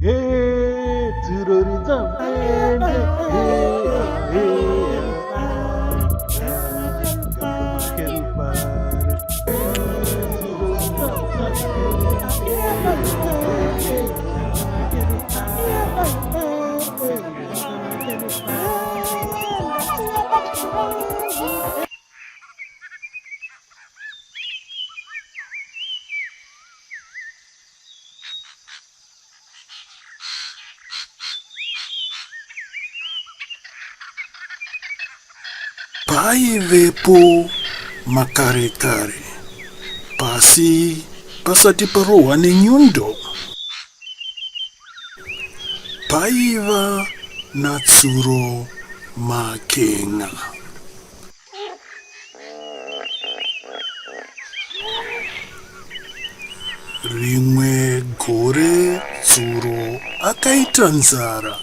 Hey, tsuro ridza mhembe, hey, hey, ah, make rufaro. Paivepo makare kare, pasi pasati parohwa nenyundo. Paiva naTsuro Makenga. Rimwe gore Tsuro akaita nzara.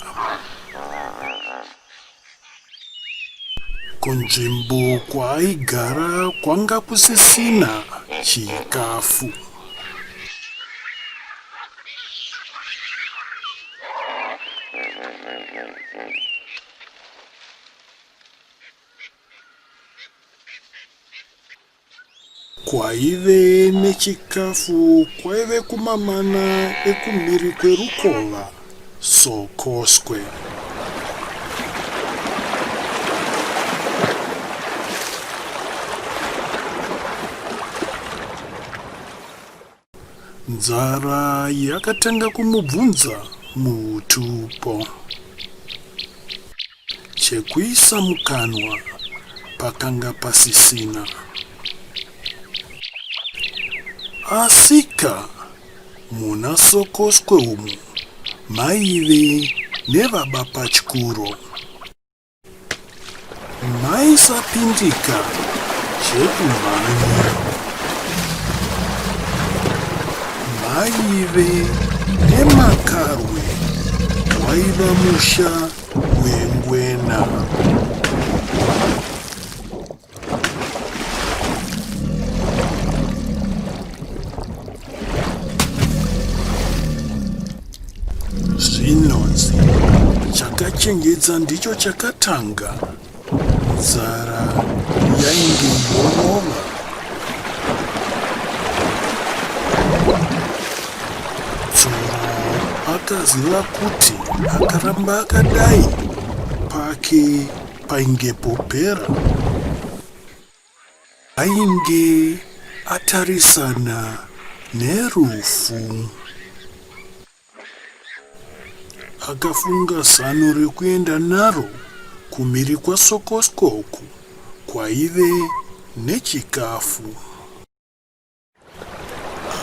Kunzvimbo kwaaigara kwanga kusisina chikafu. Kwaive nechikafu kwaive kumamana ekumhiri kwerukova, Sokoswe. Nzara yakatanga kumubvunza mutupo. Chekuisa mukanwa pakanga pasisina. Asika muna Sokoswe umu maive nevabapatyuro. Maisapindika zvekumhanya. Maive nemakarwe waiva musha wengwena. Zvinonzi chakachengedza ndicho chakatanga nzara yainge yorova. Tsuro akaziva kuti akaramba akadai pake painge popera. Ainge atarisana nerufu. Akafunga zano rekuenda naro kumhiri kwaSokosko uku kwaive nechikafu.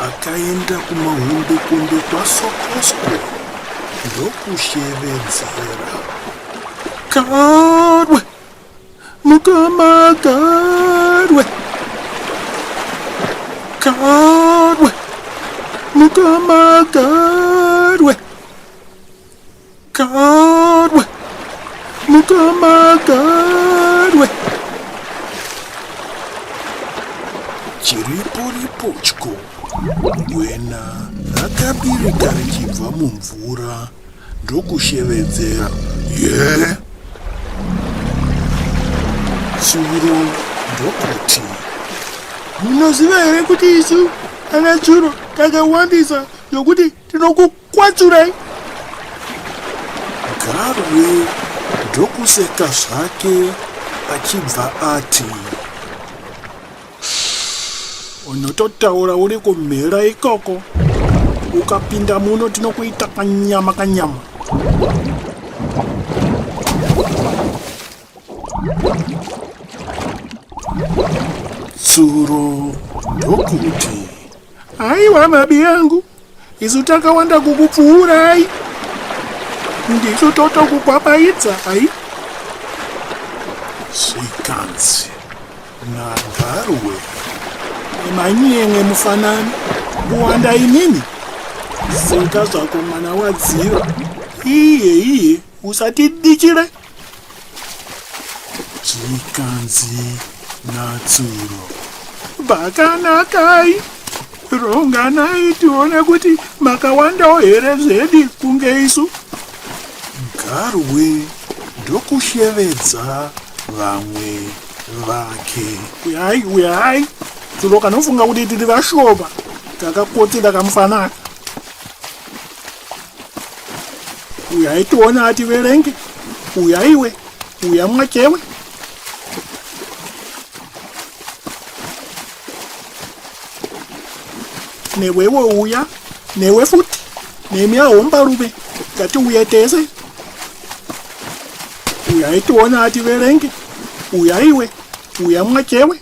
Akaenda kumahombekombe kwaSokosko ndokushevedzera. Karwe! Mukoma Garwe! Garwe! Mukoma Garwe! Garwe! Mukoma Garwe! Chiriporipotyo, gwena rakabirika richibva mumvura ndokushevedzera ye tsuro ndokuti Munoziva here kuti isu ana tsuro takawandisa zvokuti tinokukwatsurai? Garwe ndokuseka zvake achibva ati Unototaura uri kumhera ikoko. Ukapinda muno tinokuita kanyama kanyama. Tsuro ndokuti Aiwa mabi yangu, isu takawanda kukupfuurai. Ndisu totokukwapaidza ai. Zvikanzi naGarwe. Manyemwe mufanani, kuwanda imimi. Seka zvako mwana wadziva. Iye iye, usatidichire. Zvikanzi naTsuro. Bakanakai. Ronganai tione kuti makawandawo here zvedi kunge isu. Garwe ndokushevedza vamwe vake. Uyai, uyai. Tsuro kanofunga kuti tiri vashoma. Kakakotsira kamufana aka. Uyai tione ativerenge. Uyaiwe, uya mwachewe. Newewo uya, newe futi, nemi ahombarume, ngatiuye tese. Uyai tione ativerenge. Uyaiwe, uya mwachewe.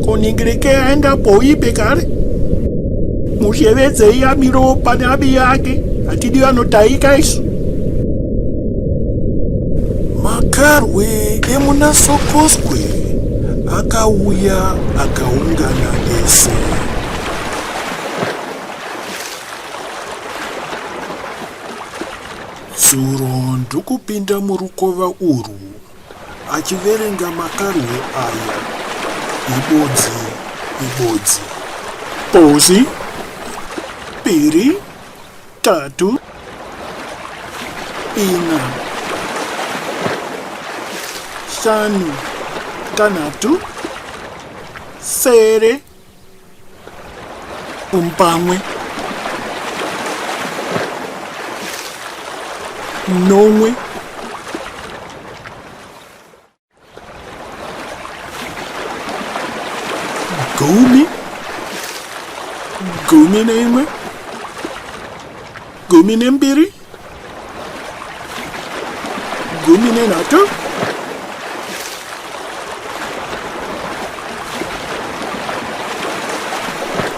Koningirike aenda poipe kare. Mushevedzei amirewo pane abi yake, hatidi anotaika isu. Makarwe emuna Sokoswe akauya akaungana ese. Tsuro ndokupinda murukova urwu achiverenga makarwe aya ibodzi ibodzi. Posi, piri, tatu, ina, shanu, tanhatu, sere, pfumbamwe, nomwe, gumi, 11, 12, 13.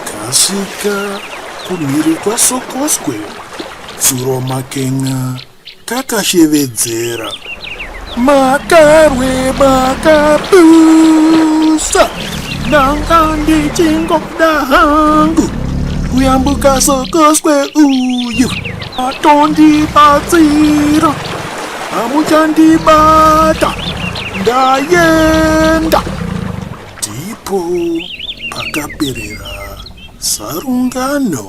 Kasvika kumhiri kwaSokoswe, tsuro maken'a kakashevedzera. Makarwe makapusa, ndanga ndichingoda hangu kuyambuka Sokoswe uyu. Atondibatsira, hamuchandibata, ndaenda. Ndipo pakaperera sarungano.